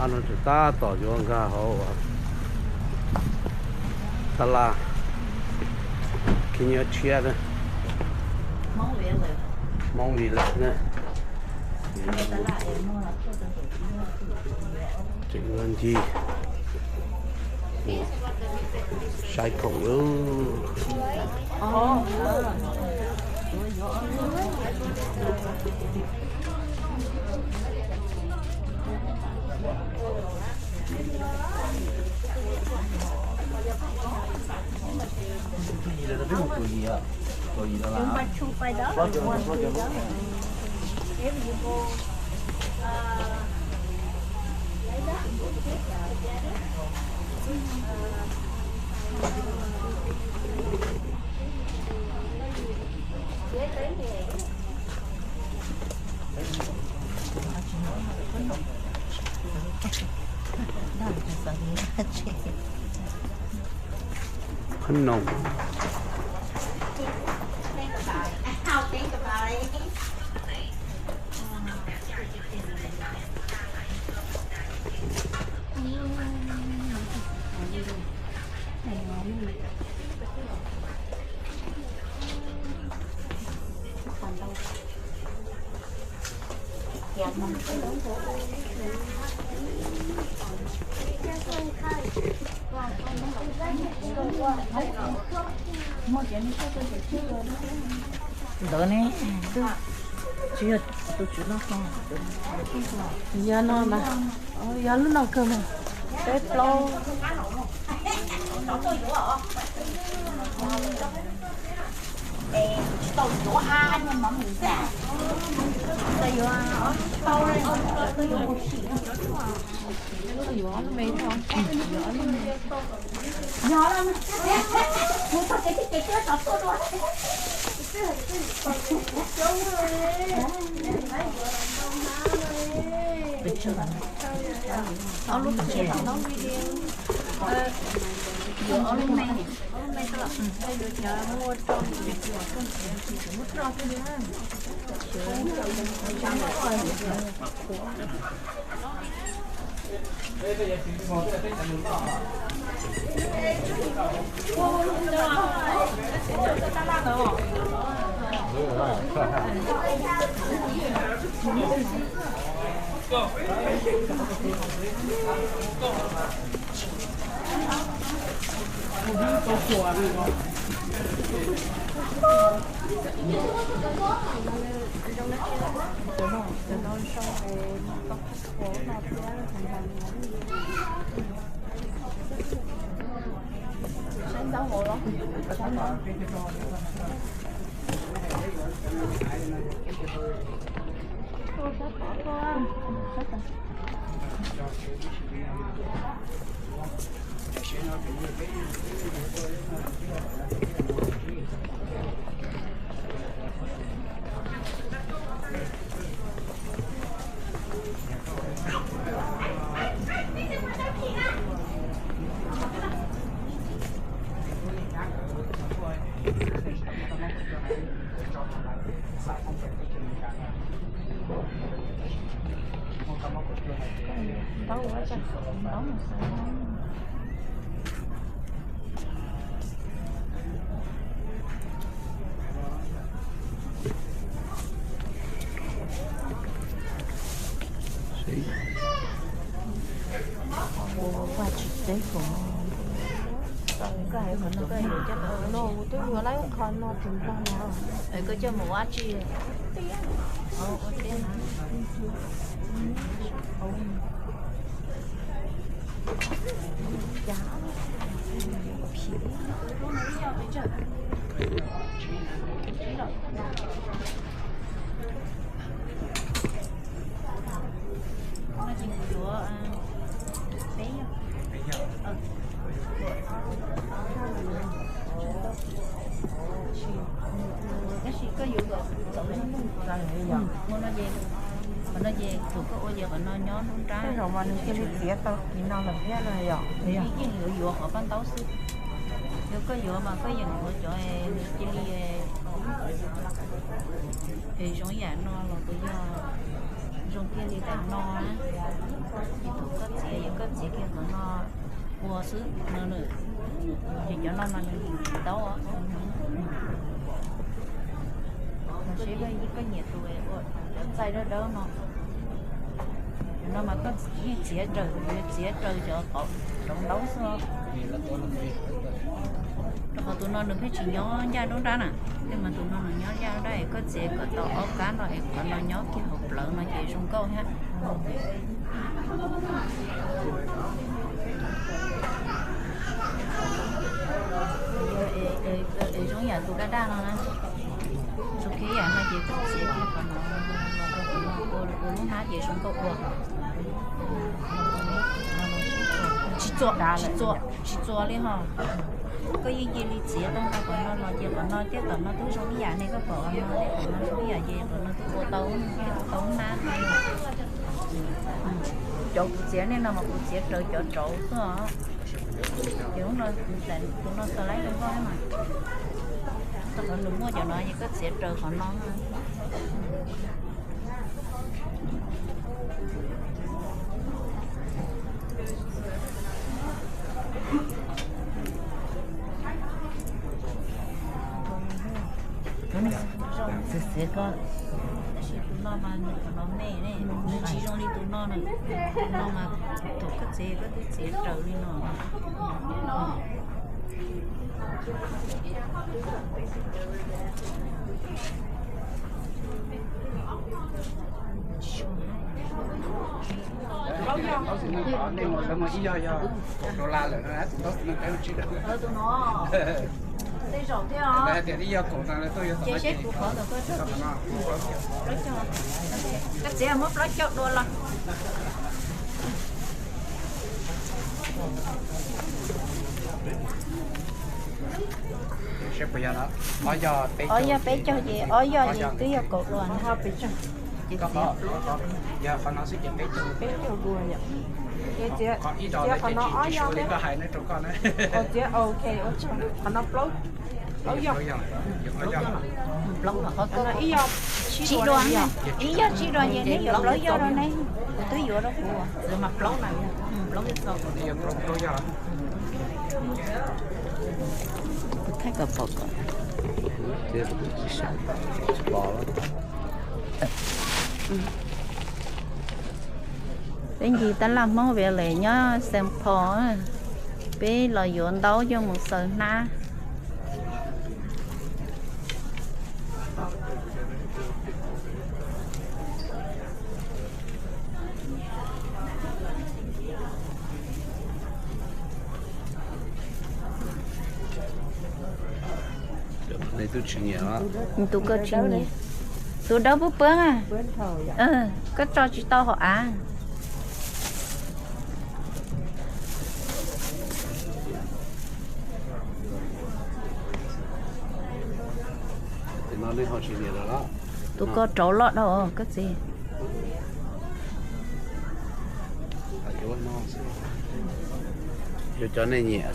Ab, no tseem tab tom yuav nkag hauv tab laj, khib nyiab tshiab na. Hmoob li lawm na. Tseem ua ncig saib khoom lawm. Qhob noom. Ntawd ne, tsis yog tus tswv no. Yog no mas, yog lub no kawg mas, peb plaub. Koj hais qhov no koj yuav coj los no, twb yuav lawm qhov no tsis npog no. Koj coj mus ua dab tsi? Ua teb na. No ces kuv yuav peb yog. Tab sis koj yuav kom txaus hnub. Ua no ces, qhov no ces thaum koj ua ces qhov no nyob hnub nrab. Tej zaum mas nws cia li txiav tau kiag no lawm thiab no yom. Nws yeej yuav yuav qhov paj ntaub xwb. Yog koj yuav mas koj yeem yuav cov nws cia li es zoo yam no los puas yog zoo kiag li ntawm no na. Ces thaum koj Koj txiav kiag qhov no ua xwb no na, ces cov no mas nws tsis tau. Mas seb koj nyiam tus ua cov txaij dawb dawb no. Cov no mas koj yeej txiav raws, txiav raws cov qauv rau ntaub xwb. Rau qhov tus no nws pheej tsis nyob ncaj nruab nrab na, tej mas tus no nws nyob ncaj nruab nrab es koj txiav kom tau ob kab no es qhov no nyob kiag hauv plawv no ces zoo nkauj thiab. Es zoo yam tus daj daj no na, zoo kiag yam no ces koj txiav kiag qhov no los rau qhov no ua lub hnab ces zoo nkauj ua. Tsis txuas, tsis txuas, tsis txuas li ho. Koj yeej cia li txiav tau nqa qhov no los ces qhov no thiab tom no twb zoo ib yam ne, koj pom qhov no thiab tom no zoo ib yam ces qhov no twb ua tau, twb ua tau hnab no. Cov kuv txiav nej no mas kuv txiav raws cov rauv xwb os. Ces ub no, tus no xav laib zoo nkauj mas, rau qhov nws muaj cov no ces koj txiav raws qhov no. Xiav xiav koj. Tab sis tus no mas nws qhov no me ne, nws tsis zoo li tus no na. Tus no mas thaum koj txiav koj twb txiav raws li no. Nej mus lawv mus ib yog yog kaum dollar lawm na, tus ntaub tus no peb ua tsib dollar. Lawv hais tias ib yog kaum dollar tuaj yuav tom no ces qhov no plaub caug. Koj txiav muab plaub caug dua los. Ob yog peb caug ces ob yog ces twb yog kaum dua na. Ces txiav peb caug dua yom. Ces txiav qhov no ob yog thiab. Txiav ok, qhov no plaub, plaub yog. Plaub yog, ib yog tsib dua, ib yog tsib dua ces neb yuav plaub yog rau neb, kuv twb yuav rau kuv. Kuv thaij kom pom kom. Peb ncig tab laj Hmoob Valley nyob Saint Paul, peb los yuav ntaub coj mus xaws hnab. Tus koj tsis nyiam, tus dawb puab puab, koj tso tsis tau hauv av. Tus koj rauv loj dhau koj txiv. Yuav cov nej nyiam xwb.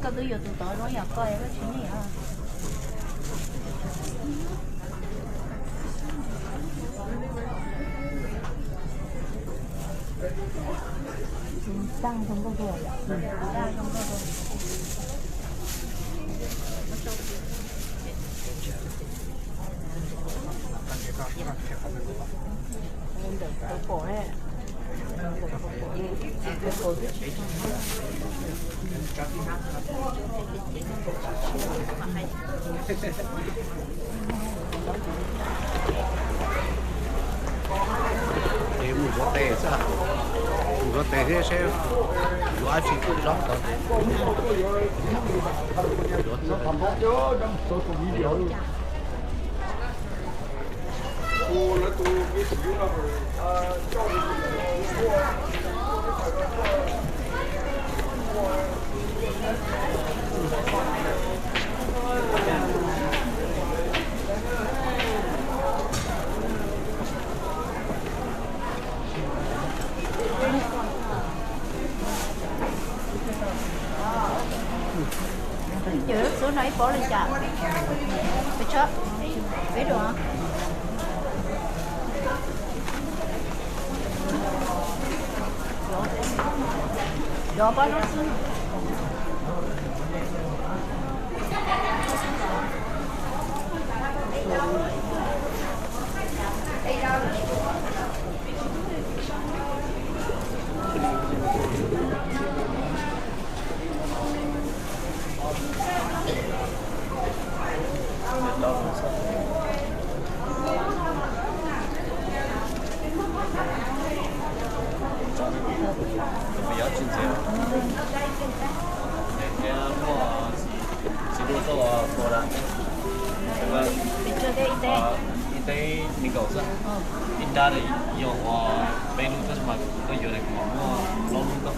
Koj twb yuav tus tod zoo yam koj, koj tsis nyiam. Ces mus ntxuav tes xwb, mus ntxuav tes thiab seb yuav dab tsi tuaj tso. Lub no ib pob li cas? Peb tsob, peb rau. Cov pob zeb xwb. Ib teb nees nkaum xwb. Ib nrab yog ua peb lub xwb mas koj yuav li kuv mam muab plaub lub rau.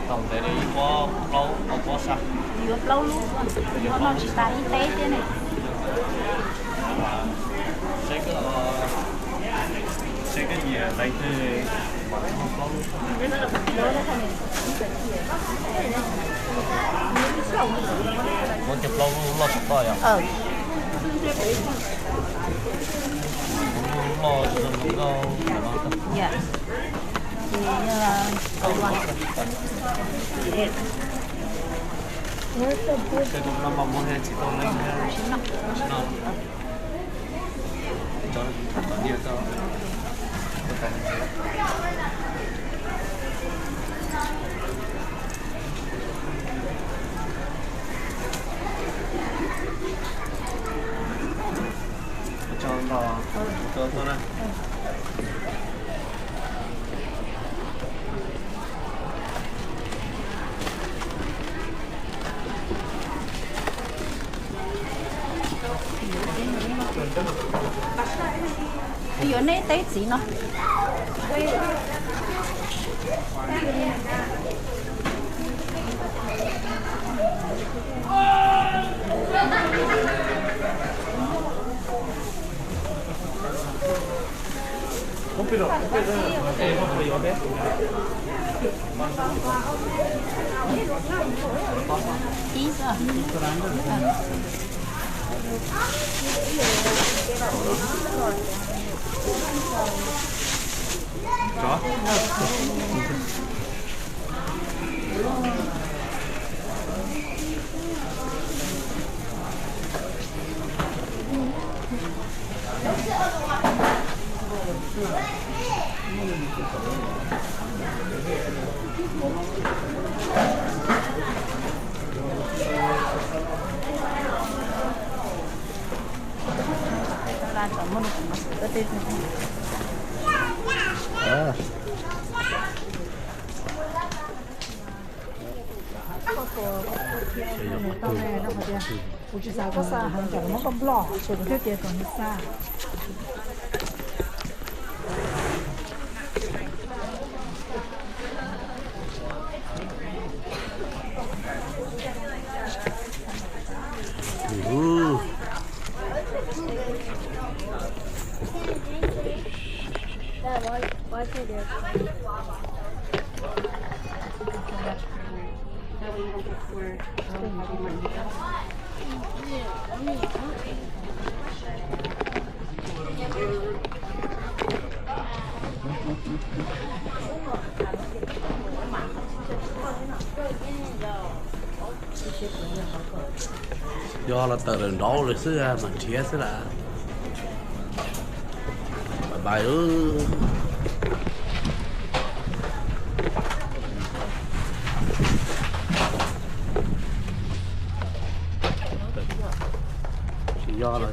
Tau ntev li ib pob plaub ob pob sab. Yuav plaub lub, yuav noj tsis tas ib teb thiab ne. Seb koj, seb koj nyiam leej twg mas muab plaub lub. Muab cov plaub lub loj saum toj yom. Lub loj zoo nkauj no. Tus no mas muab tsis tau leej. Yuav nej teb txiv no. Ib xwb. Kuv tsis xav koj xa heev, tsam muab koj block, kuv thiaj tias kom nws xa. Yog los tawm lawm nraud lawm xwb mas nrhiav xwb las. Bye bye. Tsis yog lawm.